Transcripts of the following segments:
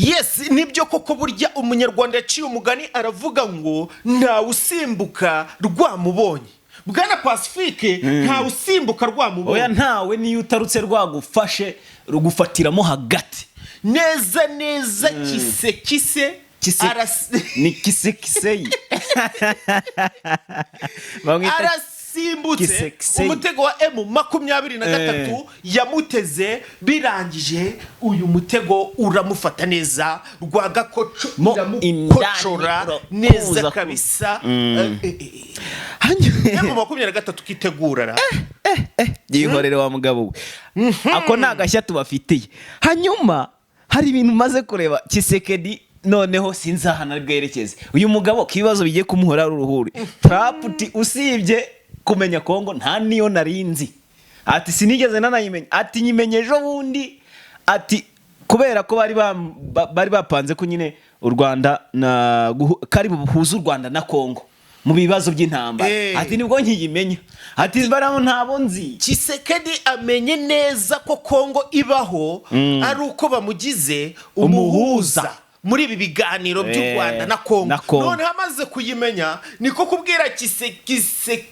Yes, nibyo koko. Burya Umunyarwanda yaciye umugani aravuga ngo ntawe usimbuka rwamubonye. Bwana Pacifique, ntawe usimbuka rwamubonye. Oya, ntawe. Niyo utarutse rwagufashe, rugufatiramo hagati. Neza neza, kise kise. Kise. Ni kise kiseyi bamwita. Arasimbutse. Kise kiseyi. Umutego wa M23 yamuteze, birangije uyu mutego uramufata neza rwagakoco. Mo Iramukocora indani neza urakuza. kabisa. M23 kitegura ra. Byihorere wa mugabo we, ako ni agashya tubafitiye. Hanyuma hari ibintu umaze kureba Tshisekedi, noneho sinzi ahantu ari bwerekeze uyu mugabo, ko ibibazo bigiye kumuhora ari uruhuri. Trump uti usibye kumenya Kongo nta niyo narinzi, ati sinigeze nanayimenya, ati nyimenye ejo bundi, ati kubera ko bari bapanze ko nyine u Rwanda na kari buhuze u Rwanda na Kongo mu bibazo by'intambara. Ati nibwo nkiyimenya, ati baraho ntabo nzi. Tshisekedi amenye neza ko Kongo ibaho ari uko bamugize umuhuza Umuhuza. muri ibi biganiro by'u Rwanda na Kongo. Na Kongo. Noneho amaze kuyimenya, niko kubwira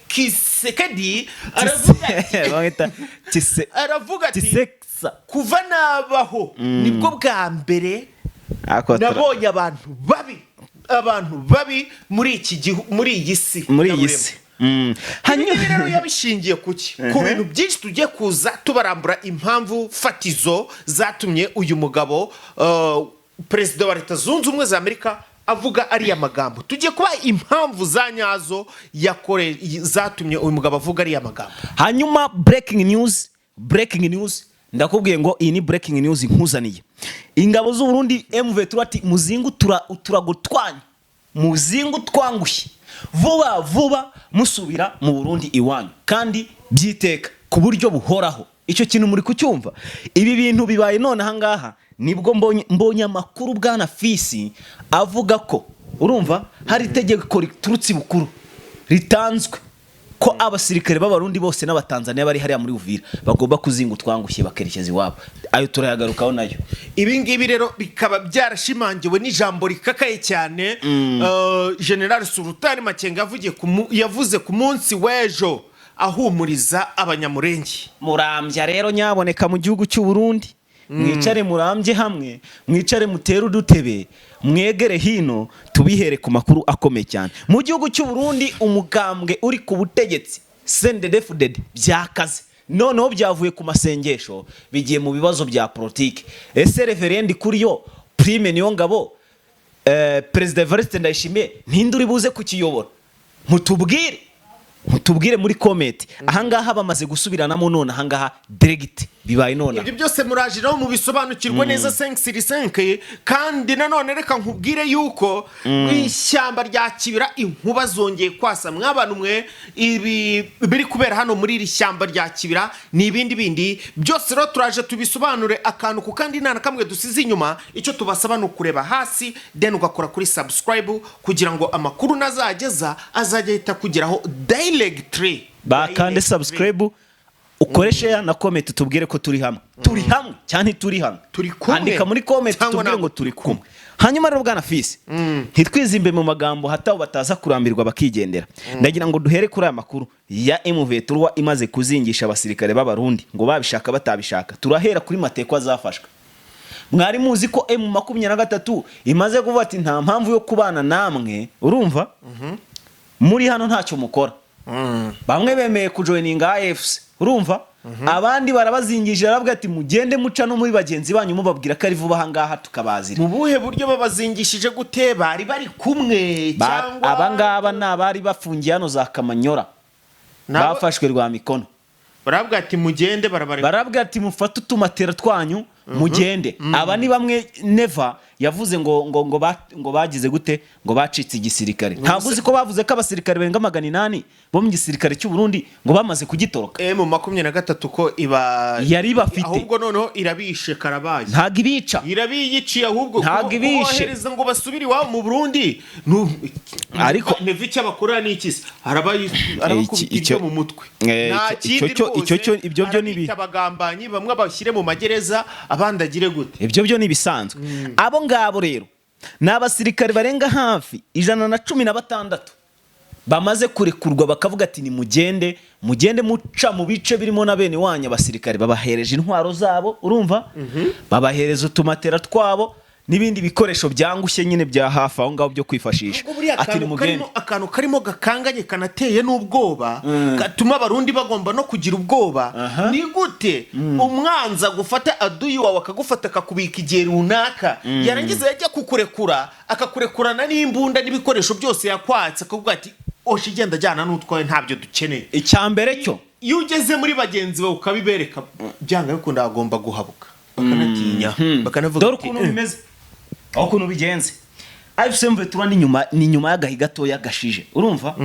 Tshisekedi, aravuga ati Bamwita Tshise aravuga ati Tshiseksa. Kuva nabaho nibwo bwa mbere Ako nabonye abantu babi, abantu babi muri iki gihu, muri iyi si. Muri iyi si. Hanyuma rero yabishingiye kuki? Ku bintu byinshi tugiye kuza tubarambura, impamvu fatizo zatumye uyu mugabo perezida wa Leta Zunze Ubumwe za Amerika avuga ariya magambo. Tugiye kuba impamvu za nyazo zatumye uyu mugabo avuga ariya magambo. Hanyuma breaking news, breaking news, ndakubwiye ngo iyi ni breaking news nkuzaniye. Ingabo z'u Burundi, M23 ati muzingu uturago twanyu, muzingu twangushye vuba vuba, musubira mu Burundi iwanyu kandi byiteka ku buryo buhoraho. Icyo kintu muri kucyumva? Ibi bintu bibaye none ahangaha nibwo mbonye amakuru, bwana Fisi, avuga ko urumva hari itegeko riturutse ibukuru ritanzwe ko abasirikare b'Abarundi bose n'Abatanzaniya bari hariya muri Uvira bagomba kuzinga utwangushye bakerekeza iwabo. Ayo turayagarukaho nayo. Ibi ngibi rero bikaba byarashimangiwe n'ijambo rikakaye cyane General Sultani Makenga yavuze ku munsi w'ejo ahumuriza Abanyamurenge. Murambya rero, nyaboneka, mu gihugu cy'u Burundi mwicare murambye hamwe, mwicare mutere udutebe, mwegere hino tubihere ku makuru akomeye cyane mu gihugu cy'u Burundi. Umugambwe uri ku butegetsi CNDD-FDD byakaze, noneho byavuye ku masengesho bigiye mu bibazo bya politiki. Ese Révérend kuri yo Prime niyo ngabo, Perezida Evariste Ndayishimiye, ntinde uri buze kukiyobora? Mutubwire, mutubwire muri comment. Ahangaha bamaze gusubiranamo none ahangaha direct bibaye none. Ibyo byose muraje naho mubisobanukirwe neza 5 sur 5. Kandi nanone reka nkubwire yuko mu ishyamba rya Kibira inkuba zongeye kwasa. Mw'abantu mwe, ibi biri kubera hano muri iri shyamba rya Kibira ni ibindi bindi byose. Rero turaje tubisobanure akantu ku kandi, nta na kamwe dusize inyuma. Icyo tubasaba ni ukureba hasi, then ugakora kuri subscribe kugira ngo amakuru nazageza azajya ahita kugeraho directly. Bakande Directly. subscribe, ukore share na comment, tubwire ko turi hamwe. Turi hamwe cyane, turi hamwe. Turi kumwe. Andika muri comment Cyangwa tubwire ntabwo ngo turi kumwe. Hanyuma rero bwana Fisi, ntitwizimbe mu magambo hataho bataza kurambirwa bakigendera. Ndagira ngo duhere kuri aya makuru ya M23 imaze kuzingisha abasirikare b'Abarundi ngo babishaka batabishaka. Turahera kuri matekwa zafashwe. Mwari muzi ko M23 imaze kuvuga ati nta mpamvu yo kubana namwe, urumva muri hano ntacyo mukora. Bamwe bemeye kujoininga AFC, urumva, abandi barabazingije, baravuga ati mugende muca no muri bagenzi banyu mubabwira ko ari vuba ahangaha tukabazira. Mu buhe buryo? Babazingishije gute? Bari bari kumwe cyangwa? Abangaba ni abari bafungiye hano za Kamanyora, bafashwe rwa mikono. Baravuga ati mugende, barabareka. Barabwira ati mufate utumatera twanyu mugende. Aba ni bamwe Neva yavuze ngo bagize gute, ngo bacitse igisirikare. Ntabwo uzi ko bavuze ko abasirikare barenga 800 bo mu gisirikare cy'u Burundi ngo bamaze kugitoroka? M23 ko iba Yari bafite. Ahubwo noneho irabishe karabaye. Ntabwo ibica. Irabiyiciye ahubwo. Ntabwo ibishe. Kubohereza ngo basubire iwabo mu Burundi Neva icyo abakorera ni iki se? Arabakubita iryo mu mutwe. Nta kindi rwose. Ibyo byo ni Arabita abagambanyi, bamwe bashyire mu magereza, abandi agire gute? Ibyo byo ni ibisanzwe. Abo Ngabo rero ni abasirikare barenga hafi 116 bamaze kurekurwa, bakavuga ati: "Nimugende, mugende muca mu bice birimo na bene wanyu." Abasirikare babahereje intwaro zabo, urumva, babahereza utumatera twabo n'ibindi bikoresho byangushye nyine bya hafi aho ngaho byo kwifashisha. Ahubwo buriya Ati: akantu "Nimugende." karimo, akantu karimo gakanganye kanateye n'ubwoba, gatuma Abarundi bagomba no kugira ubwoba: ni gute umwanzi agufata, aduyi wawe akagufata, akakubika igihe runaka, yarangiza yajya kukurekura akakurekurana n'imbunda n'ibikoresho byose yakwatse, akavuga ati: "Osha, igenda, ajyana n'utwawe, ntabyo dukeneye"? Icya mbere cyo, Iyo ugeze muri bagenzi bawe ukabibereka, byanga bikunda bagomba guhabuka, bakanatinya, bakanavuga Dore ati, ukuntu bimeze, aho ukuntu bigenze, AFC M23 ni nyuma y'agahi gatoya gashije, urumva,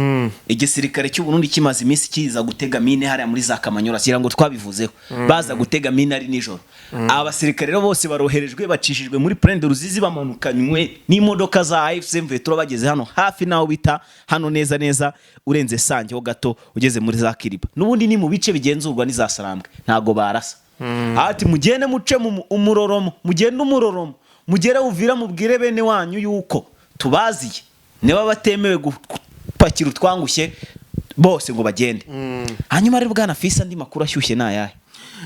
igisirikare cy'u Burundi kimaze iminsi kiza gutega mine hariya muri za Kamanyora, kugira ngo twabivuzeho, baza gutega mine ari nijoro. Abasirikare rero bose baroherejwe, bacishijwe muri Plaine de Ruzizi, bamanukanywe n'imodoka za AFC M23, bageze hano hafi n'aho bita hano neza neza urenze Sange ho gato, ugeze muri za Kiriba, n'ubundi ni mu bice bigenzurwa n'iza Sarambwe, ntago barasa. Ati: "Mugende muce mu umuroromo, mugende umuroromo, mugere Uvira, mubwire bene wanyu yuko tubaziye, niba batemewe gupakira utwangushye bose ngo bagende." Hanyuma rero, bwana Fisa, andi makuru ashyushye ni ayahe?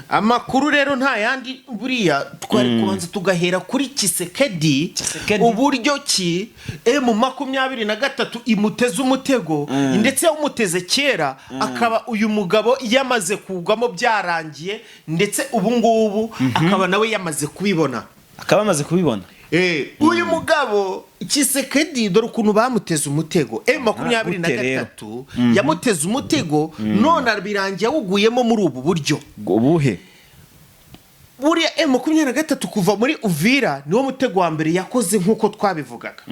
Amakuru rero nta yandi, buriya twari kubanza tugahera kuri Tshisekedi. Tshisekedi. Uburyo ki M23 imuteze umutego, ndetse yawumuteze kera, akaba uyu mugabo yamaze kugwamo, byarangiye, ndetse ubu ngubu akaba nawe yamaze kubibona. Akaba amaze kubibona. Uyu mugabo Tshisekedi, dore ukuntu bamuteze umutego. M makumyabiri na Gute rero? gatatu yamuteze umutego, none birangiye awuguyemo muri ubu buryo. Ubuhe? Buriya M23 kuva muri Uvira niwo mutego wa mbere yakoze, nk'uko twabivugaga.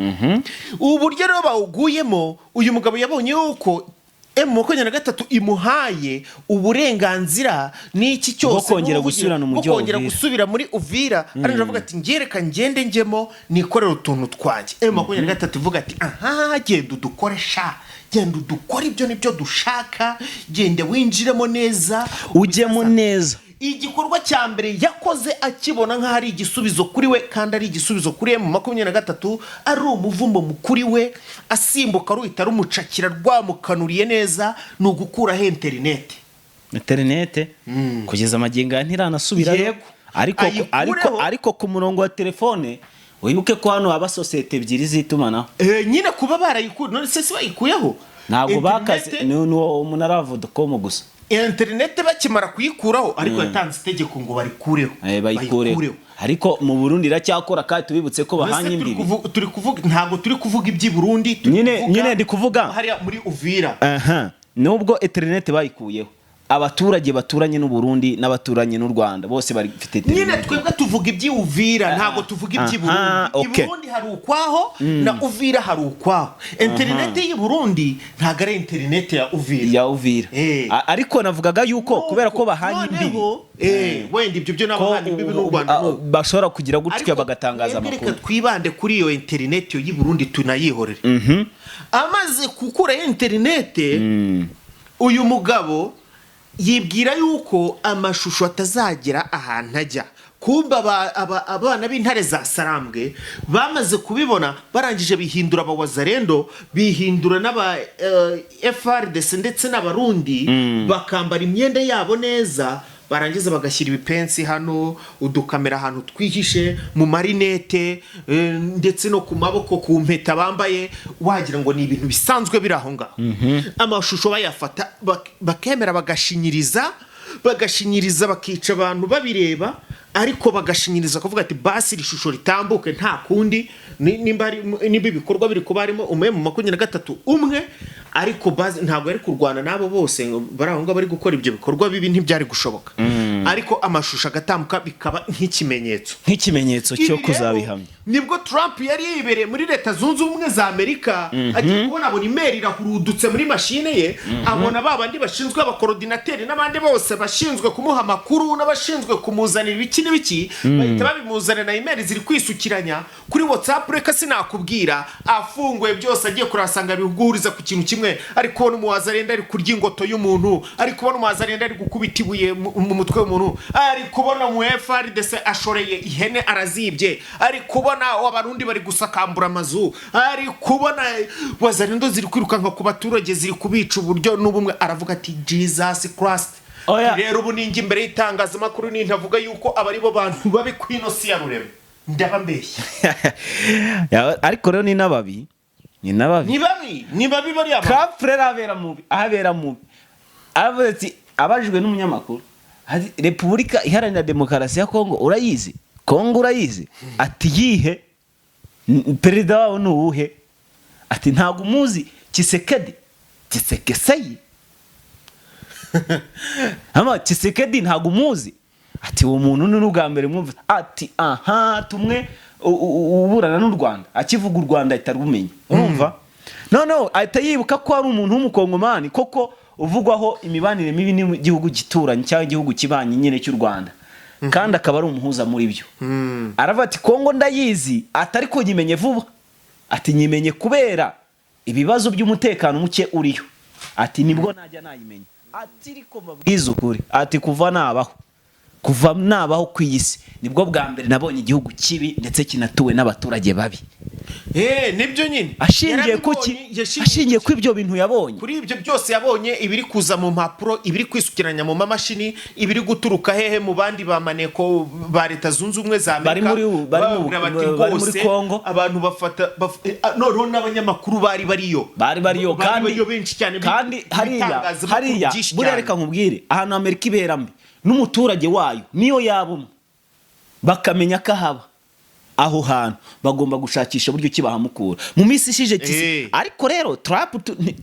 Ubu buryo rero bawuguyemo, uyu mugabo yabonye yuko M23 imuhaye uburenganzira n'iki cyose Bwo kongera n'ubuvugizi, gusubirana umujyi bwo wa kongera Uvira. gusubira muri Uvira. Arangije avuga ati: "Ngereka ngende njyemo nikorere utuntu twanjye." M23 ivuga ati: "Aha, genda udukore sha, genda udukore, ibyo nibyo dushaka, genda winjiremo neza." Ujyemo neza. Igikorwa cya mbere yakoze akibona nk'aho ari igisubizo kuri we, kandi ari igisubizo kuri M23, ari umuvumo mukuri we, asimbuka ruhita rumucakira, rwamukanuriye neza, ni ugukuraho interineti. Interinete kugeza amagingo aya ntiranasubirayo. Yego. Ariko Ayikureho. ariko ku murongo wa telefone, wibuke ko hano haba sosiyete ebyiri z'itumanaho. Nyine kuba barayikuye, none se si bayikuyeho? Ntabwo bakaze. Interinete- Ni uwo umunara wa Vodacom gusa. Interineti bakimara kuyikuraho, ariko yatanze itegeko ngo barikureho. Bayikureho, ariko mu Burundi iracyakora, kandi tubibutse ko Mbese bahanye turi imbibi. Turi kuvuga, ntabwo turi kuvuga iby'i Burundi, turi kuvuga Nyine ndi kuvuga. hariya muri Uvira. Aha, nubwo interineti bayikuyeho, abaturage baturanye n'u Burundi n'abaturanye n'u Rwanda bose bafite Nyine interineti. twebwe tuvuga iby'i Uvira, ntabwo tuvuga iby'i Burundi. I Burundi hari ukwaho, na Uvira hari ukwaho. Interineti y'i Burundi ntabwo ari interineti ya Uvira. Ya Uvira. Ariko navugaga yuko kubera ko bahanye imbibi, Noneho, wenda ibyo byo ko n'abahana imbibi n'u Rwanda n'ubu. bashobora kugira gutya Ariko bagatangaza twebwe reka amakuru. twibande kuri iyo interineti y'i Burundi, tunayihorere. Amaze gukuraho interineti, uyu mugabo yibwira yuko amashusho atazagera ahantu ajya. Kumbe abana b'intare za Sarambwe bamaze kubibona, barangije bihindura abawazarendo, bihindura n'aba FARDC ndetse n'Abarundi, bakambara imyenda yabo neza, barangiza bagashyira ibipensi hano, udukamera ahantu twihishe mu marinete, ndetse no ku maboko, ku mpeta bambaye, wagira ngo ni ibintu bisanzwe biri aho ngaho. Amashusho bayafata, bakemera bagashinyiriza, bagashinyiriza, bakica abantu babireba, ariko bagashinyiriza kuvuga ati: "Basi iri shusho ritambuke, nta kundi." Nimba ibikorwa biri kuba harimo umwe mu 23 umwe, ariko basi ntabwo ari kurwana n'abo bose ngo bari aho ngaho bari gukora ibyo bikorwa bibi, ntibyari gushoboka, ariko amashusho agatambuka bikaba nk'ikimenyetso. Nk'ikimenyetso cyo Ibi rero, kuzabihamya. nibwo Trump yari yibereye muri Leta Zunze Ubumwe za Amerika, agiye kubona abona email irahurudutse muri mashine ye, abona ba bandi bashinzwe abakorodinateri n'abandi bose bashinzwe kumuha amakuru n'abashinzwe kumuzanira ibiki n'ibiki, bahita babimuzanira na email ziri kwisukiranya kuri WhatsApp. Reka sinakubwira, afunguye byose agiye kurasanga biguhuriza ku kintu kimwe: ari kubona umuwazarenda ari kurya ingoto y'umuntu, ari kubona umuwazarenda ari gukubita ibuye mu mutwe w'umuntu. umuntu, ari kubona mu FARDC ashoreye ihene arazibye, ari kubona Abarundi bari gusakambura amazu, ari kubona Wazalendo ziri kwirukanka ku baturage, ziri kubica uburyo n'ubumwe, aravuga ati: "Jesus Christ." Oya. Rero ubu ninjye imbere y'itangazamakuru nintavuga yuko aba ari bo bantu babi ku ino si ya rurema, ndaba mbeshya. Ariko rero ni n'ababi, ni n'ababi. Ni babi, ni babi bariya bantu. Trump rero abera mubi, ahabera mubi. Aravuze ati, abajijwe n'umunyamakuru ati: "Repubulika Iharanira Demokarasi ya Kongo urayizi? Kongo urayizi?" Ati: "Yihe? Perezida wabo ni uwuhe?" Ati: "Ntabwo umuzi Tshisekedi Tshisekeseyi ama Tshisekedi, ntabwo umuzi?" Ati: "Uwo muntu ni n'ubwa mbere mwumva." Ati: "Aha tumwe uburana n'u Rwanda, akivuga u Rwanda ahita arumenya." Urumva, noneho ahita yibuka ko ari umuntu w'Umukongomani koko uvugwaho imibanire mibi n'igihugu gituranyi cyangwa igihugu kibanyi nyine cy'u Rwanda, kandi akaba ari umuhuza muri byo. Aravuga ati: "Kongo ndayizi," ati: "ariko nyimenye vuba." Ati: "Nyimenye kubera ibibazo by'umutekano muke uriyo." Ati: "Nibwo najya nayimenya." Ati: "Ariko mbabwize ukuri," ati: "kuva nabaho ku iyi si, nibwo bwa mbere nabonye igihugu kibi ndetse kinatuwe n'abaturage babi." Nibyo nyine. Ashingiye ku ki? Yarabibonye, yashingiye Ashingiye ku ibyo bintu yabonye. Kuri ibyo byose yabonye, ibiri kuza mu mpapuro, ibiri kwisukiranya mu mamashini, ibiri guturuka hehe mu bandi ba maneko ba Leta Zunze Ubumwe za Bari Amerika, muri bababwira bati bari muri rwose Congo. Abantu bafata noneho n'abanyamakuru bari bariyo. Bari bariyo. Bari Kandi bariyo benshi cyane, kandi hariya ibitangazamakuru hariya byinshi buriya cyane. Reka nkubwire, ahantu Amerika ibera mbi n'umuturage wayo niyo yaba umwe, bakamenya ko ahaba aho hantu, bagomba gushakisha uburyo ki bahamukura. Mu minsi ishize ariko rero Trump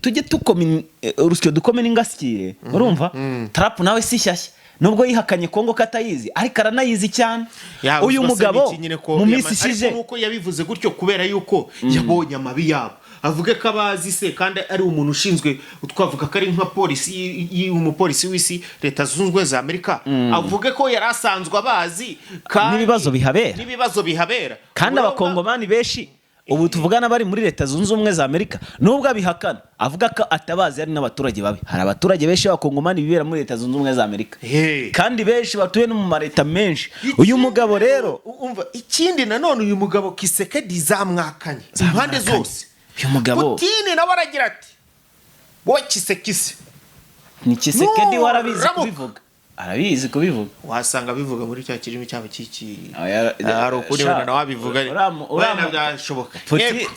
tujye tukoma urusyo dukome n'ingasire. Urumva, Trump nawe si shyashya, nubwo yihakanye Kongo ko atayizi, ariko aranayizi cyane. Ya, Uyu uzwa se mugabo n'iki nyine ko mu minsi ishize ariko nuko yabivuze gutyo kubera yuko yabonye amabi yabo, avuge ko abazi se kandi ari umuntu ushinzwe, twavuga ko ari nka polisi umupolisi w'isi, Leta Zunze Ubumwe za Amerika, avuge ko yari asanzwe abazi kandi N'ibibazo bihabera. N'ibibazo bihabera. Kandi Abakongomani benshi ubu tuvugana bari muri Leta Zunze Ubumwe za Amerika, nubwo abihakana avuga ko atabazi, hari n'abaturage babi. Hari abaturage benshi b'Abakongomani bibera muri Leta Zunze Ubumwe za Amerika, kandi benshi batuye no mu maleta menshi. Uyu mugabo rero Umva, ikindi nanone, uyu mugabo Tshisekedi zamwakanye impande Zamwakanye. zose. Uyu mugabo Putin nawe aragira ati: "Wowe Tshisekisi." Ni Tshisekedi warabizi Nuramuka. kubivuga, arabizi kubivuga. Wasanga bivuga muri cya kirimi cyabo cy'iki. Oya, Hari ukundi sha, wenda nawe wabivuga, wenda byashoboka. Yego.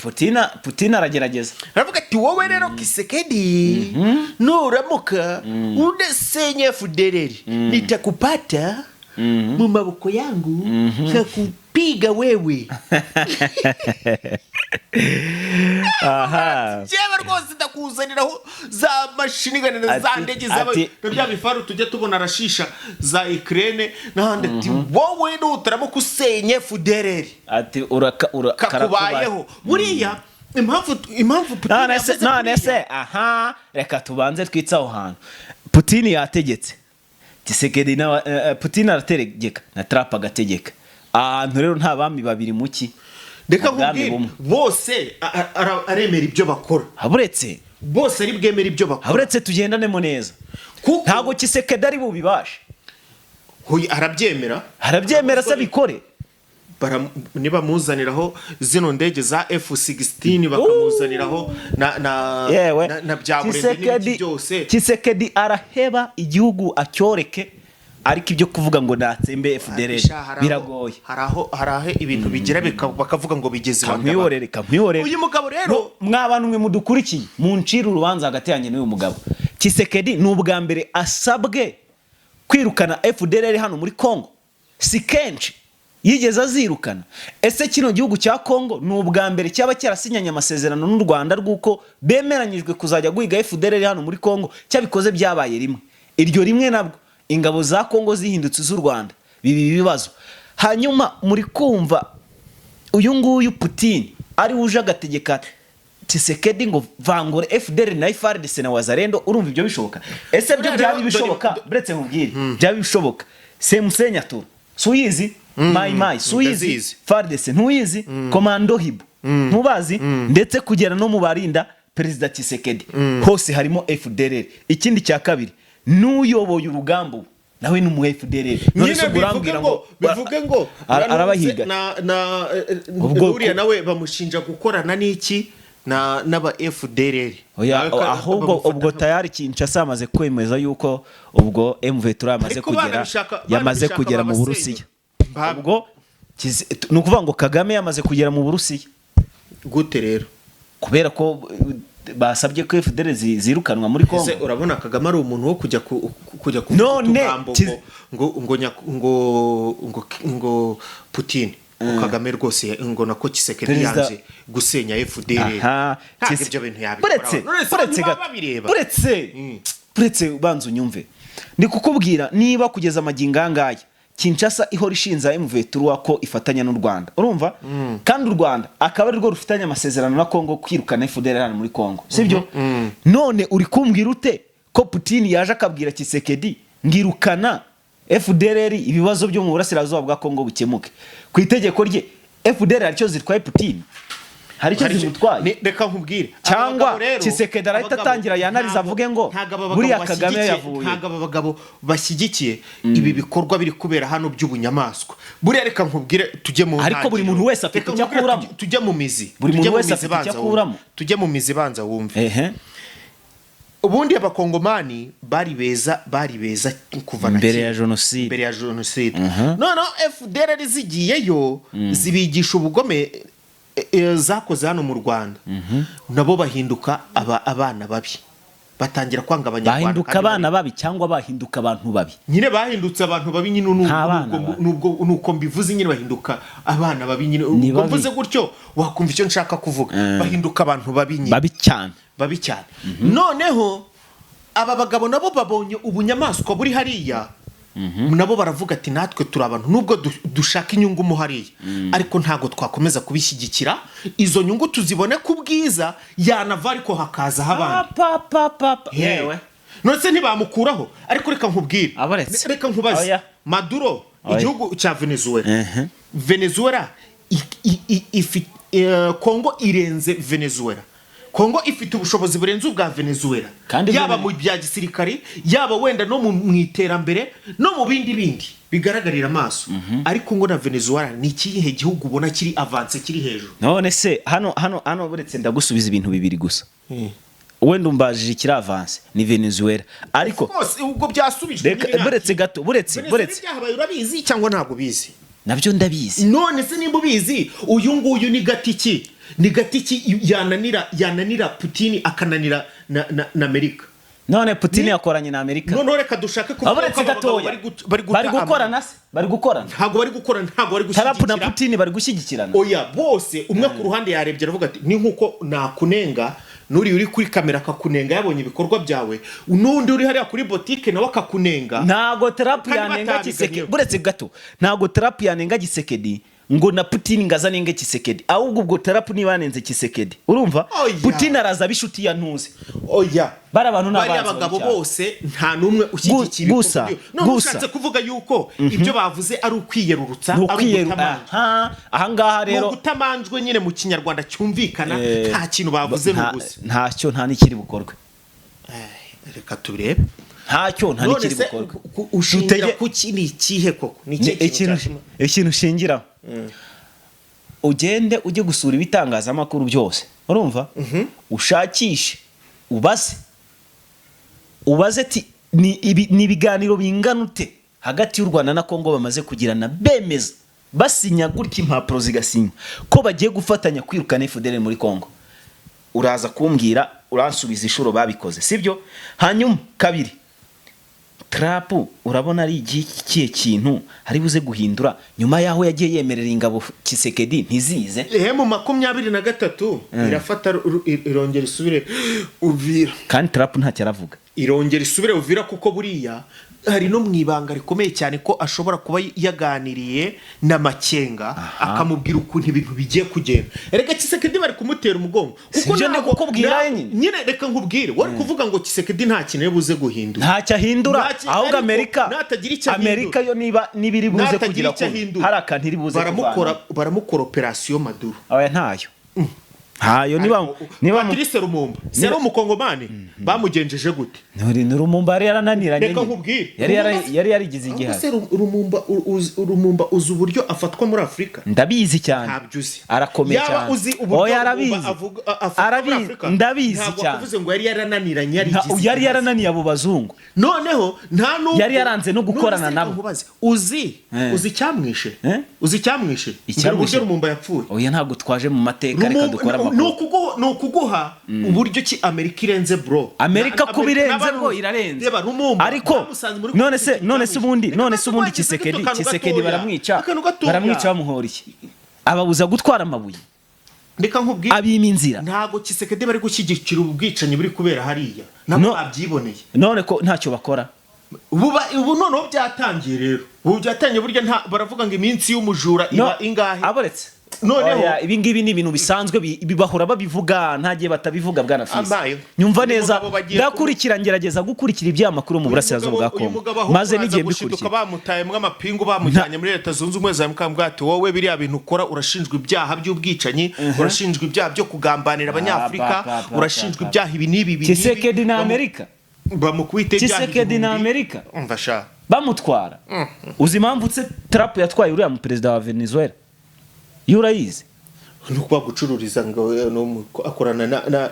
Putin aragerageza. Aravuga ati: "Wowe rero Tshisekedi, nuramuka udasenye FDLR, nitakupata mu maboko yangu nkakupiga wewe." "Jewe rwose ndakuzaniraho za mashini za ndege zaba na bya bifaru tujya tubona arashisha za Ukraine n'ahandi." Ati: "Wowe nutaramuka usenye FDLR, Ati uraka kakubayeho." Buriya impamvu Putin None se yavuze none kuriya- se, aha reka tubanze twitse aho hantu. Putin yategetse Tshisekedi na Putin arategeka na Trump agategeka. Ahantu rero nta bami babiri muki Reka Ubwami nkubwire, bumwe. bose aremera ibyo bakora. Haburetse Bose ari bwemera ibyo bakora. Haburetse tugendanemo neza. Kuko Ntabwo Tshisekedi ari bubibashe. Hoya, arabyemera. Arabyemera se bikore? Nibamuzaniraho zino ndege za F16, bakamuzaniraho na Yewe, na bya burende n'ibiki byose. Tshisekedi araheba igihugu acyoreke, ariko ibyo kuvuga ngo natsembe FDLR Sha, hari aho- biragoye. Hari aho ibintu bigera bakavuga ngo bigeze iwabo. Kamwihorere, kamwihorere. Uyu mugabo rero No, mwa bantu mwe mudukurikiye, muncire urubanza hagati yanjye n'uyu mugabo Tshisekedi. Ni ubwa mbere asabwe kwirukana FDLR hano muri Congo? Si kenshi yigeze azirukana. Ese kino gihugu cya Congo ni ubwa mbere cyaba cyarasinyanye amasezerano n'u Rwanda rw'uko bemeranyijwe kuzajya guhiga FDLR hano muri Congo? Cyabikoze byabaye rimwe, iryo rimwe nabwo ingabo za Congo zihindutse iz'u Rwanda, biba ibibazo. Hanyuma muri kumva uyu nguyu Putin ari uje agategeka Tshisekedi ngo vangure FDLR na FARDC na Wazalendo, urumva ibyo bishoboka? Ese byo Buriya byaba rero, bishoboka? Buretse nkubwire, byaba bishoboka? Semusenya suyizi, Mai Mai suyizi, Ndazizi. FARDC ntuyizi, Komando Hibo ntubazi, ndetse kugera no mu barinda Perezida Tshisekedi hose harimo FDLR. Ikindi cya kabiri, n'uyoboye urugamba ubu Nawe ni umu FDLR. None Nyine se ubwo bivuge urambwira ngo, bivuge ngo arabahiga. Na Ubwo uriya nawe bamushinja gukorana n'iki, na n'aba FDLR. Oya, Nawe ahubwo bamufata ubwo tayari Kinshasa yamaze kwemeza yuko ubwo M23 yamaze Ariko kugera, yamaze banabishaka kugera mu babasenya. Burusiya. Ubwo ni ukuvuga ngo Kagame yamaze kugera mu Burusiya. Gute rero? Kubera ko basabye ko FDLR zirukanwa muri Kongo. Ese urabona Kagame ari umuntu wo kujya kuvuga None, utugambo ngo ngo ngo ngo ngo Putin, ngo Kagame rwose, ngo nako Tshisekedi yanze gusenya FDLR? Aha, Ntabwo ibyo bintu yabikora. Buretse, None se buretse ntibaba gato. babireba? Buretse, buretse ubanza unyumve. Ndi kukubwira, niba kugeza amagingo aya ngaya Kinshasa ihora ishinza M23 ko ifatanya n'u Rwanda, urumva, kandi u Rwanda akaba ari rwo rufitanye amasezerano na Kongo kwirukana FDLR hano muri Kongo, sibyo? None uri kumbwira ute ko Putin yaje akabwira Tshisekedi ngirukana FDLR, ibibazo byo mu burasirazuba bwa Kongo bikemuke ku itegeko rye? FDLR hari icyo zitwaye Putin? Hari icyo zimutwaye? Reka nkubwire. Cyangwa Abagabo rero, Tshisekedi arahita abagabo, atangira yanariza avuge ngo ntabwo aba bagabo buriya Kagame yavuye. Ntabwo aba bagabo bashyigikiye ibi bikorwa biri kubera hano by'ubunyamaswa. Buriya reka nkubwire, tujye mu Ariko buri ntangiriro. muntu wese afite Reka icyo nkubwire, akuramo. tujye mu mizi. Buri Tujye muntu mu wese mizi, afite icyo banza wumve. akuramo. Tujye mu mizi, banza wumve. Ubundi abakongomani bari beza, bari beza kuva na Mbere kera. ya jenoside. Mbere ya jenoside. Noneho FDLR zigiyeyo zibigisha ubugome zakoze hano mu Rwanda, nabo bahinduka abana babi, batangira kwanga Abanyarwanda. Bahinduka Kandi abana babi cyangwa bahinduka abantu babi? Nyine bahindutse abantu babi nyine. Nta bana babi. Nubwo nuko mbivuze nyine, bahinduka abana babi nyine. Ni Ubwo babi. mvuze gutyo wakumva icyo nshaka kuvuga. Bahinduka abantu babi nyine. Babi cyane. Babi cyane. Noneho aba bagabo nabo babonye ubunyamaswa buri hariya, nabo baravuga ati: "Natwe turi abantu, nubwo dushaka inyungu mo hariya, ariko ntabwo twakomeza kubishyigikira, izo nyungu tuzibone ku bwiza yanava, ariko hakazaho abandi." Pa, pa, pa, pa. Yewe, none se ntibamukuraho? Ariko reka nkubwire. Abaretse. Reka nkubaze. Oya. Maduro, Oya. igihugu cya Venezuela, Venezuela Kongo irenze Venezuela. Kongo ifite ubushobozi burenze ubwa Venezuela, Kandi yaba mu bya gisirikari, yaba wenda no mu iterambere, no mu bindi bindi bigaragarira amaso. Ariko ngo na Venezuela ni ikihe gihugu ubona kiri avancé, kiri hejuru? None se hano buretse, ndagusubiza ibintu bibiri gusa. Wenda umbajije ikiri avancé ni Venezuela, ariko Rwose ubwo byasubijwe. Reka, Nyine buretse gato, buretse, Venezuela, buretse. ibyahabaye urabizi cyangwa ntabwo ubizi? Nabyo ndabizi. None se nimba ubizi, uyu nguyu ni gatiki, ni gatiki yananira Putin, akananira na Amerika? None Putin yakoranye na Amerika? Noneho reka dushake kuvuga Buretse ko aba bagabo gatoya. bari guta Bari gukorana se? Bari gukorana? Ntabwo bari gukorana, ntabwo bari Trump na gushyigikira. Putin bari gushyigikirana? Oya, bose umwe ku ruhande yarebye aravuga ati: "Ni nkuko nakunenga, n'uriya uri kuri kamera akakunenga yabonye ibikorwa byawe, n'undi uri hariya kuri botike nawe akakunenga." Ntago Trump Kandi yanenga batabiganyeho. Tshisekedi. Buretse gato, ntago Trump yanenga Tshisekedi ngo na Putin ngo azanenge Tshisekedi. Ahubwo ubwo Trump niba yanenze Tshisekedi, urumva, Oya. Putin araza aba inshuti ya ntuze. Oya. Bari abantu ni Bariya abanzi bagabo babi cyane. bose nta n'umwe ushyigikiye ibikorwa none Gusa. ushatse kuvuga yuko ibyo bavuze ari ukwiyerurutsa, Ni ari ukwiyeru ugutamanjwe. Aha, ahangaha Ni rero ugutamanjwe nyine mu Kinyarwanda cyumvikana. Nta kintu bavuze, ni ubusa. Ntacyo, nta n'ikiri bukorwe. Reka tubirebe. Ntacyo, nta None n'ikiri se bukorwe. Ushingira kuki? Ni ikihe koko? Ni ikihe Ni kintu ikintu cyatuma- ikintu ushingiraho, ugende ujye gusura ibitangazamakuru byose, urumva, ushakishe, ubaze, ubaze ati ni ni ibiganiro bingana ute hagati y'u Rwanda na Kongo bamaze kugirana, bemeza, basinya gutya, impapuro zigasinywa ko bagiye gufatanya kwirukana FDLR muri Kongo? Uraza kumbwira, uransubiza inshuro babikoze, sibyo? Hanyuma kabiri, Trump urabona ari ikihe kintu hari buze guhindura nyuma y'aho yagiye yemerera ingabo Tshisekedi ntizize? M23 irafata irongera isubire Uvira. Kandi Trump ntacyo aravuga. Irongera isubire Uvira, kuko buriya hari no mu ibanga rikomeye cyane ko ashobora kuba yaganiriye na Makenga, akamubwira ukuntu ibintu bigiye kugenda. Erega Tshisekedi bari kumutera umugongo kuko Sibyo, ndi kukubwira nyine. Nyine reka nkubwire, wari kuvuga ngo Tshisekedi nta kintu ari buze guhindura. Ntacyo ahindura. Ahubwo Ariko Amerika, natagira icyo ahindura. Amerika yo niba iri buze Natagira kugira icyo ko ahindura, hari akantu iri buze baramukora kuvana. Baramukora operasiyo Maduro. Oya, ntayo. Ntayo niba niba Patrice Lumumba si yari umukongomani, bamugenjeje gute? Ni Lumumba yari yarananiranye Reka nyine. nkubwire. Yari yarigize Ahubwo igihano. se Lumumba, Lumumba uzi uburyo afatwa muri Afurika? Ndabizi cyane. Ntabyo uzi. Arakomeye Yaba cyane. uzi uburyo Oya, Lumumba arabizi. afatwa muri Arabizi, Afurika, ndabizi ntabwo cyane. wakavuze ngo yari yarananiranye, yarigize Yari igihano. yarananiye abo bazungu. Noneho nta nubwo Yari yaranze no gukorana None se nabo. reka nkubaze, uzi uzi icyamwishe? Eh? Uzi icyamwishe? Icyamwishe? Mbere uburyo Lumumba yapfuye. Oya, ntabwo twaje mu mateka, reka dukore Ni amakuru. Ukuguha uburyo ki Amerika irenze, bro. Amerika kuba irenze n'abantu- bwo irarenze. Reba Lumumba, Ariko bamusanze muri none se politiki none se ubundi icyamwishe. none se ubundi Reka Tshisekedi akantu Tshisekedi gatoya. baramwica Akantu gatoya. baramwica bamuhora iki? Ababuza gutwara amabuye, Reka nkubwire, abima inzira. ntabwo Tshisekedi bari gushyigikira ubwicanyi buri kubera hariya, nabo No. babyiboneye. None ko ntacyo bakora? Ubu noneho byatangiye rero, ubu byatangiye. Burya nta baravuga ngo iminsi y'umujura iba ingahe? Aboretse. Noneho- Oya, ibi ngibi ni ibintu bisanzwe, bahora babivuga, nta gihe batabivuga, bwana Fisi. Ambaye. Nyumva Uyu neza. mugabo bagiye Ndakurikira, ngerageza gukurikira ibyamakuru mu burasirazuba bwa Uyu Kongo, mugabo ahubwo maze uraza n'igihe gushiduka mbikurikira. bamutayemo amapingu, bamujyanye muri Leta Zunze Ubumwe za Amerika, bamubwira ati: "Wowe biriya bintu ukora, urashinjwa ibyaha by'ubwicanyi, urashinjwa ibyaha byo kugambanira Abanyafurika, Ba, ba, ba, urashinjwa ba, ba. ibyaha ibi n'ibi ibi n'ibi." Tshisekedi na Amerika. Bamukubite ibyaha Tshisekedi na 1000. Amerika. Umva sha. Bamutwara. Uzi impamvu se Trump yatwaye uriya mu perezida wa Venezuela? Yo urayizi? Ni ukuba gucururiza ngo no akorana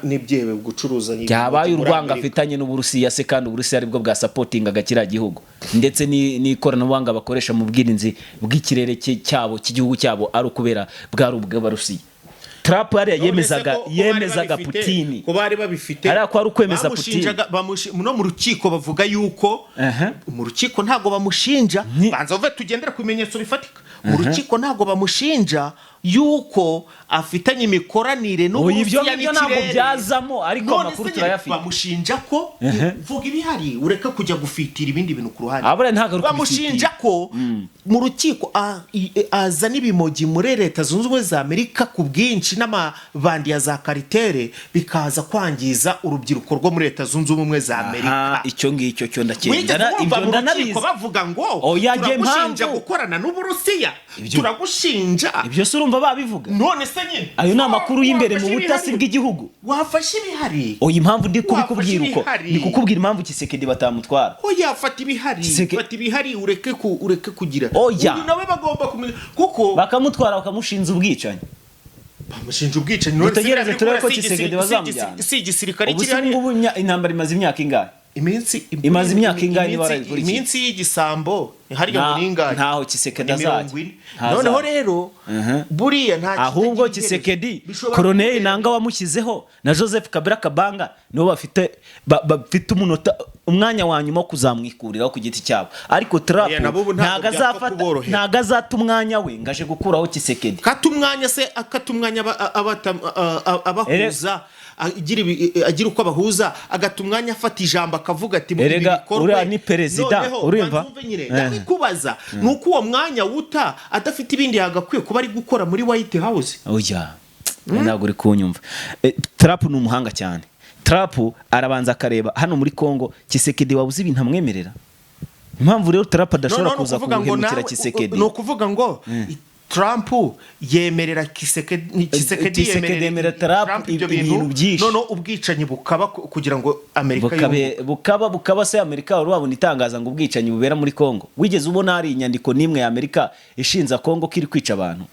n'ibyihebe gucuruza Byabaye muri urwango Amerika. afitanye n'Uburusiya se, kandi Uburusiya aribwo bwasapotingaga kiriya gihugu, ndetse n'ikoranabuhanga bakoresha mu bwirinzi bw'ikirere cyabo, cy'igihugu cyabo, ari ukubera bwari ubw'Abarusiya. Trump hariya None se yemezaga ko bari yemezaga babifite, Putin. ko bari babifite. Hariya ko ari ukwemeza Putin. No mu rukiko bavuga yuko mu rukiko ntabwo bamushinja. Banza uve, tugendere ku bimenyetso bifatika. Mu rukiko ntabwo bamushinja yuko afitanye imikoranire Oya, ibyo n'Uburusiya ngibyo ntabwo n'ikirere. byazamo, ariko None amakuru se nyine turayafite. bamushinja ko, vuga ibihari, ureke kujya gufitira ibindi bintu ku ruhande. Abura ntabwo ari Bamushinja ko mu rukiko azana ibimogi muri Leta Zunze Ubumwe za Amerika ku bwinshi, n'amabandi ya za cartel, bikaza kwangiza urubyiruko rwo muri Leta Zunze Ubumwe za Amerika. Aha, icyo ngicyo cyo Wigeze ndacyemera, wumva ibyo mu rukiko ndanabizi. bavuga ngo Oya, njye turagushinja impamvu- gukorana n'Uburusiya, Ibyo- turagushinja? Ibyo se urumva babivuga? None se nyine Ayo ni amakuru y'imbere mu Wafashe butasi ibihari. bw'igihugu. Wafashe ibihari. Oya, impamvu ndi kubikubwira uko, Wafashe ibihari. ni kukubwira impamvu Tshisekedi batamutwara. Oya, fata ibihari. Fata ibihari, ureke kugira. Oya. Uyu nawe bagomba kumenya kuko Bakamutwara bakamushinza ubwicanyi. Bamushinja ubwicanyi. None se Dutegereze biriya turebe ko bikora si Tshisekedi bazamujyana. si igisirikare Ubu kiri se hariya? ngubu intambara imaze imyaka ingahe? Iminsi Imaze imyaka ingahe niba warayikurikiye? Iminsi y'igisambo hariya ngo ni ingahe? Ntaho Tshisekedi Ni azajya. 40. Ntazajya. Noneho rero buriya nta Ahubwo kitagira iherezo. Tshisekedi, Bishobora Koroneli kubera- Nanga wamushyizeho na Joseph Kabila Kabanga nibo bafite bafite umunota, umwanya wa nyuma wo kuzamwikuriraho ku giti cyabo, ariko Trump Oya, nabo ubu ntabwo ntago byapfa azafata, kuborohera. ntago azata umwanya we ngo aje gukuraho Tshisekedi. Kata umwanya se, akata umwanya abahuza, agira uko abahuza, agata umwanya afata ijambo akavuga ati ibi Erega, bikorwe. uriya ni perezida, Noneho, urumva? banza wumve nyine, ndabikubaza, ni uko uwo mwanya wuta adafite ibindi yagakwiye kuba ari gukora muri White House. Oya, ntabwo uri kunyumva. Trump ni umuhanga cyane. Trump arabanza akareba hano muri Congo Tshisekedi wabuze ibintu amwemerera. Impamvu rero Trump adashobora Noneho ni kuza ukuvuga ngo kuguhemukira Tshisekedi. Ni ukuvuga ngo Trump yemerera Tshisekedi, Tshisekedi Tshisekedi yemerera Trump ibyo ibintu byinshi. Noneho ubwicanyi bukaba kugira ngo Amerika yunguke. Bukaba se Amerika wari wabona itangaza ngo ubwicanyi bubera muri Congo? Wigeze ubona hari inyandiko n'imwe ya Amerika ishinza Congo ko iri kwica abantu?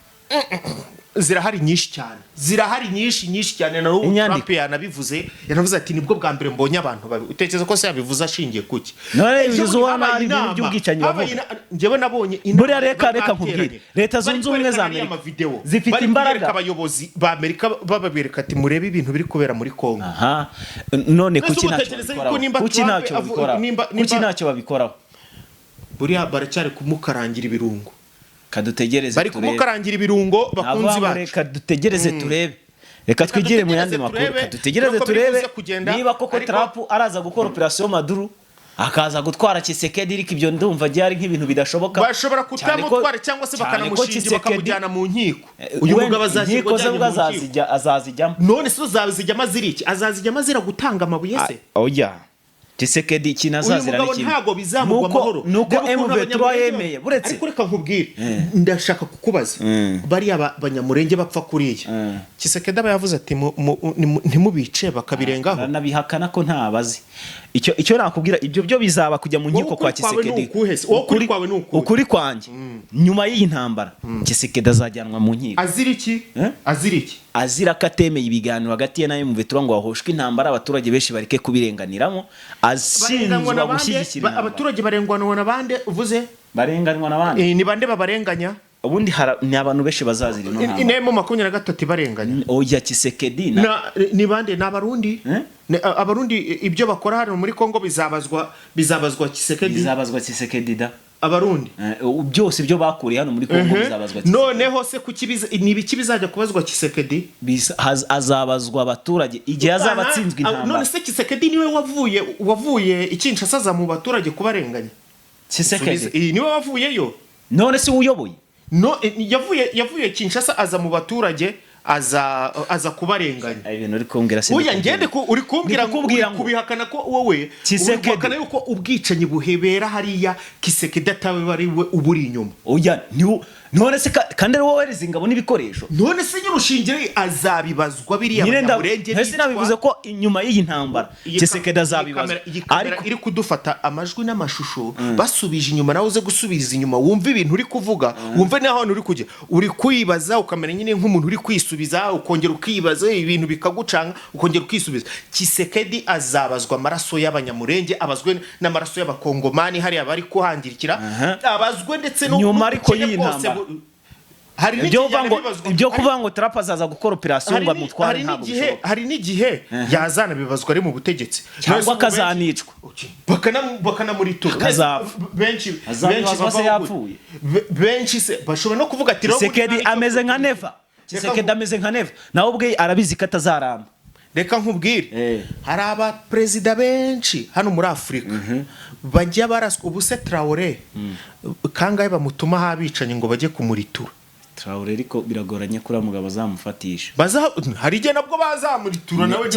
Zirahari nyinshi cyane, zirahari nyinshi nyinshi cyane. Na n'ubu Inyandiko. Trump yanabivuze, yanavuze ati nibwo bwa mbere mbonye abantu babi. Utekereza ko se yabivuze ashingiye kuki? None Ejo bivuze bundi uwo habaye hari ibintu inama, by'ubwicanyi habaye bavuga. Njyewe nabonye inama Buriya reka bari reka nkubwire. bateranye. Leta Bari Zunze Ubumwe za kwerekana ariya Amerika mavideo. zifite Bari imbaraga. kubereka abayobozi ba Amerika, bababereka ati murebe ibintu biri kubera muri Congo. Aha, none Mbese kuki ubu ntacyo utekereza babikoraho? yuko nimba Kuki Trump ntacyo babikoraho? Kuki ntacyo babikoraho? Buriya baracyari kumukarangira ibirungo. Kadutegereze Bari turebe. kumukarangira ibirungo, bakunzi Ntavuga ngo bacu. reka dutegereze turebe, reka twigire mu yandi Dutegereze makuru. turebe, Reka dutegereze nuko biri turebe buze kugenda, niba koko ariko- Trump araza gukora operation Maduro, akaza gutwara Tshisekedi, ariko ibyo ndumva byari nk'ibintu bidashoboka. Bashobora Cyane ko- kutamutwara cyangwa se cyane ko bakanamushinja, Tshisekedi- bakamujyana mu nkiko. Uyu Wenda mugabo azashyirwa inkiko ze ajyanye ubwo mu nkiko. azazijyamo. None se azazijyamo azira iki? Azazijyamo azira gutanga amabuye se? Oya, Tshisekedi ikintu Uyu azazira mugabo ni kimwe. ntabwo bizamugwa amahoro. Nuko Reba ukuntu M23 Abanyamulenge yemeye buretse. Ariko reka nkubwire, ndashaka kukubaza, bariya Banyamurenge bapfa kuriya, Tshisekedi aba yavuze ati "Ntimubice", bakabirengaho. Baranabihakana ko ntabazi. Icyo nakubwira, ibyo byo bizaba kujya mu nkiko Wowe kwa ukuri kwawe ni Tshisekedi. ukuhe se? Wowe ukuri kwawe ni ukuhe? Ukuri kwanjye, nyuma y'iyi ntambara Tshisekedi azajyanwa mu nkiko. Azira iki? Eh? Azira iki? Azira ko atemeye ibiganiro hagati ye na M23 ngo hahoshwe intambara, abaturage benshi bareke kubirenganiramo. Barenganywa Ashinjwa na bande? gushyigikira intambara. Abaturage barenganywa na bande uvuze? Barenganywa n'abandi. Ni bande babarenganya? Ubundi ni abantu benshi bazazira ino ntambara. Intemo 23 ibarenganya. Oya, Tshisekedi na Ni bande? Ni Abarundi? Eh? Abarundi ibyo bakora hano muri Kongo bizabazwa Tshisekedi? Bizabazwa Tshisekedi da. Abarundi. Byose ibyo bakuriye hano muri Kongo bizabazwa Tshisekedi. Noneho se kuki ni ibiki bizajya kubazwa Tshisekedi? Azabazwa abaturage igihe azaba atsinzwe None intambara. se Tshisekedi niwe wavuye i Kinshasa aza mu baturage kubarenganya? Tshisekedi? Niwe wavuyeyo. None se uyoboye? No, yavuye Kinshasa aza mu baturage, aza kubarenganya. Ibintu uri kumbwira si Oya, ngende ku uri kumbwira ngo Ndi kukubwira uri ngo kubihakana ko wowe uri Tshisekedi. guhakana yuko ubwicanyi buhebera hariya Tshisekedi atawe ari we uburi inyuma. Oya, none se kandi ari wowe wohereza ingabo n'ibikoresho? None se nyine ushingire azabibazwa biriya Nyine Banyamurenge ntese nabivuze ko inyuma y'iyi ntambara Tshisekedi azabibazwa. Iyi kamera Ariko iri kudufata amajwi n'amashusho, basubije inyuma, nawe uze gusubiza inyuma wumve ibintu uri kuvuga, wumve n'aho hantu uri kujya. Uri kwibaza ukamera nyine nk'umuntu uri kwisubiza, ukongera ukibaza, ibintu bikagucanga, ukongera ukisubiza. Tshisekedi azabazwa amaraso y'Abanyamurenge, abazwe n'amaraso y'Abakongomani hariya bari kuhangirikira, abazwe ndetse no Nyuma ariko n'ubukene y'iyi bwose ntambara. Hari Ibyo n'igihe kuvuga ngo yanabibazwa. ibyo kuvuga ngo Trump azaza gukora operation ngo amutware Hari ntabwo n'igihe bishoboka. Hari n'igihe yazanabibazwa ari mu butegetsi. Cyangwa None se ubu akazanicwa. Bakanamuritura. Akazapfa. Benshi Azabibazwa se bavaho yapfuye? Benshi se bashobora no kuvuga ati rero Tshisekedi nta ameze nka Neva. Tshisekedi ameze nka Neva, nawe ubwe arabizi ko atazaramba. Reka nkubwire, hari abaperezida benshi hano muri Afurika bajya baraswa. Ubu se Traore kangahe bamutumaho abicanyi ngo bajye kumuritura? Traore ariko biragoranye ko uriya mugabo azamufatisha. Hari igihe nabwo bazamuritura nawe,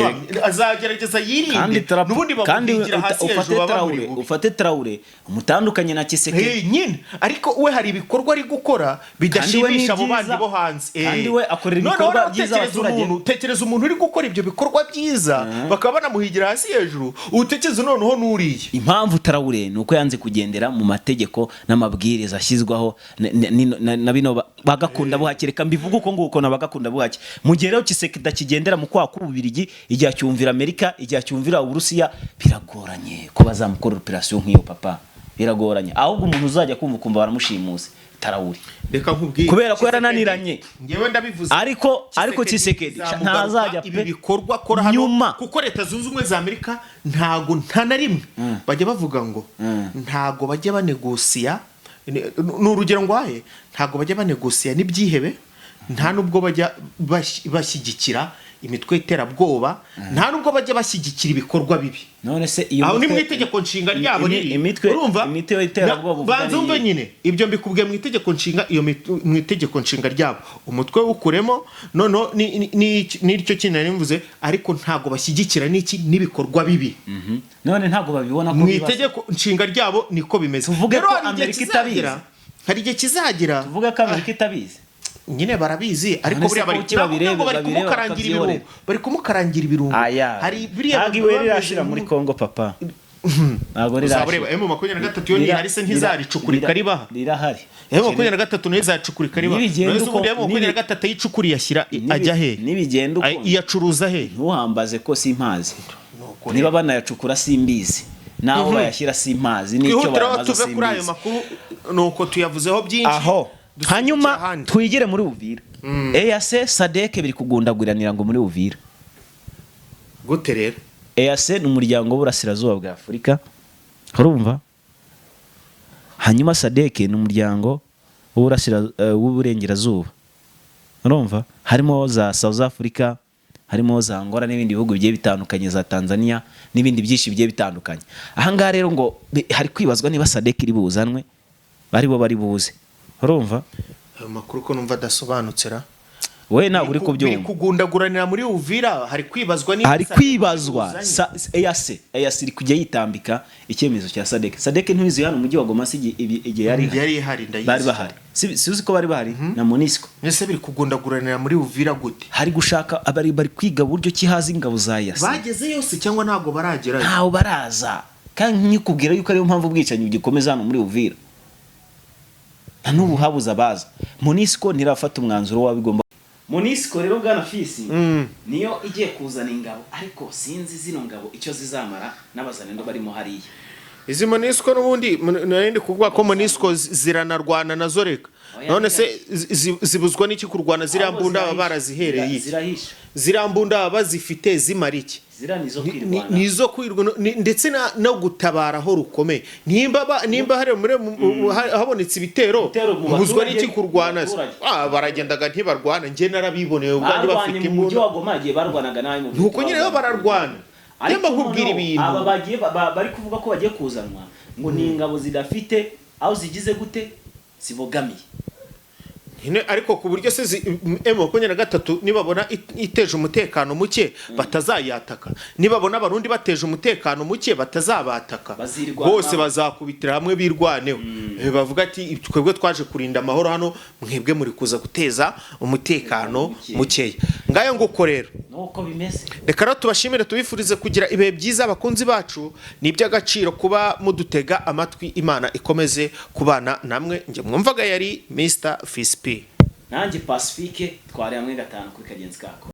azagerageza Kandi yirinde, n'ubundi kandi bamuhigira hasi ufate hejuru baba Traore, bamuri bubi. ufate Traore umutandukanye na Tshisekedi. Hey, nyine ariko we hari ibikorwa ari gukora Kandi we ni bidashimisha abo byiza. bandi bo hanze. Kandi we akorera Noneho ibikorwa rero byiza tekereza abaturage. Tekereza umuntu uri gukora ibyo bikorwa byiza bakaba banamuhigira hasi hejuru, utekereza noneho n'uriye. Impamvu Traore ni uko yanze kugendera mu mategeko n'amabwiriza ashyizwaho na bino bagakunda buhake, reka mbivuge uko nguko, na bagakunda buhake. Mu gihe rero Tshisekedi akigendera mu kwaha k'Ububirigi, igihe acyumvira Amerika, igihe acyumvira Uburusiya, biragoranye ko bazamukorera operation nk'iyo, papa, biragoranye. Ahubwo umuntu uzajya kumva ukumva baramushimuse Traore. Reka nkubwire, Kubera ko yarananiranye. Ngewe ndabivuze. Ariko Tshisekedi bizamugaruka. ntazajya Ibi pe. bikorwa akora hano, Nyuma. kuko Leta Zunze Ubumwe za Amerika ntago nta na rimwe bajya bavuga ngo ntago bajya banegosiya. Ni urugero ngwaye, ntago bajya banegosiya n'ibyihebe, nta nubwo bajya bashyigikira imitwe y'iterabwoba, nta nubwo bajya bashyigikira ibikorwa bibi. None se iyo Aho ni mu itegeko nshinga ryabo riri. Urumva? Imitwe y'iterabwoba uvuga Banza ni umve iyihe? nyine, ibyo mbikubwiye mu itegeko nshinga, iyo mu itegeko nshinga ryabo umutwe wukuremo. Noneho n'icyo kintu nari mvuze, ariko ntago bashyigikira n'iki n'ibikorwa bibi. None ntabwo babibona ko Mu biba itegeko nshinga ryabo niko bimeze. Tuvuge Rero ko hari igihe Amerika itabizi. Hari igihe kizagera. Tuvuge ko Amerika itabizi? Nyine barabizi, ariko None se buriya bari kuki babireba- ntabwo bari babireba kumukarangira bakabyihorera? ibirungo, bari kumukarangira ibirungo. Aya, Hari biriya ntabwo ibuye bameze rirashira muri Kongo, papa, ntabwo Uzaba rirashira. ureba M23 yo ntihari se? Ntizaricukura ikaribaha? Rirahari. M23 nayo izacukura ikaribaha. Nibigenda None se ubundi M23 ayicukuriye ashyira ajya he? Nibigenda uko Iyacuruza he? Ntuhambaze ko simpazi. Niba banayacukura simbizi, naho bayashyira simpazi, n'icyo Twihutiraho bayamaze tuve kuri ayo simbizi. makuru, nuko tuyavuzeho byinshi. Aho Dusubikira hanyuma ahandi. twigire muri Uvira. EAC, SADC biri kugundaguranira ngo muri Uvira. Gute rero? EAC ni umuryango w'Uburasirazuba bwa Afurika, urumva? Hanyuma SADC ni umuryango w'Uburengerazuba, urumva? Harimo za South Africa, harimo za Angola n'ibindi bihugu bigiye bitandukanye, za Tanzania n'ibindi byinshi bigiye bitandukanye. Ahangaha rero ngo hari kwibazwa niba SADC iri buzanwe, bari bo bari buze, urumva? Ayo makuru ko numva adasobanutse ra? Wowe ntabwo uri Biri kubyumva. Kugundaguranira muri Uvira, hari kwibazwa niba Hari SADC kwibazwa izanye. EAC, EAC iri kujya yitambika icyemezo cya SADC. SADC ntiwizi hano mu mujyi wa Goma se igihe yari ihari? Yari ihari, ndayizi. Bari bahari. Si uzi ko bari bahari na MONUSCO? Ese biri kugundaguranira muri Uvira gute? Hari gushaka bari kwiga buryo ki haza ingabo za EAC. Bageze yose cyangwa ntabwo baragerayo? Ntawe baraza, kandi nkikubwira yuko ariyo mpamvu ubwicanyi bugikomeza hano muri Uvira, nta n'ubu habuze abaza. MONUSCO ntirafata umwanzuro wabigomba. MONUSCO rero, bwana Fisi, niyo igiye kuzana ingabo, ariko sinzi zino ngabo icyo zizamara n'abazanendo barimo hariya. Izi MONUSCO n'ubundi nari ndi kuvuga ko MONUSCO ziranarwana nazo reka. Oya, None se zibuzwa n'iki kurwana? Ziriya Ahubwo mbunda baba zirahisha. barazihereye iki? Zirahisha. Ziriya mbunda baba bazifite zimara iki? Ziriya ni izo kwirwana. Ni izo kwirwana ndetse no gutabara aho rukomeye. Nimba hari muri habonetse ibitero, Ibitero mu mubuzwa baturage, n'iki kurwana mu se? baturage. Ah, baragendaga ntibarwana, njye narabiboneye ubwanjye Barwanye bafite mu mujyi imbunda. wa Goma igihe barwanaga nawe mu Nuko nyine rero bararwana. Ariko Nimba nkubwira noneho, ibintu. aba bagiye bari kuvuga ko bagiye kuzanwa ngo ni ingabo zidafite aho zigize gute zibogamiye. Nyine, ariko ku buryo se M23 nibabona iteje umutekano muke batazayataka, nibabona Abarundi bateje umutekano muke batazabataka? Bazirwanaho. Bose bazakubitira hamwe birwaneho. Bavuga ati: "Twebwe twaje kurinda amahoro hano, mwebwe muri kuza guteza umutekano mukeya." Mukeya. Ngayo nguko rero. Nuko bimeze. Reka rero tubashimire, tubifurize kugira ibihe byiza. Abakunzi bacu, ni iby'agaciro kuba mudutega amatwi. Imana ikomeze kubana namwe. Njye mwumvaga yari Mr Fispi. Nanjye Pacifique, twari hamwe gatanu kuri kagenzi kako.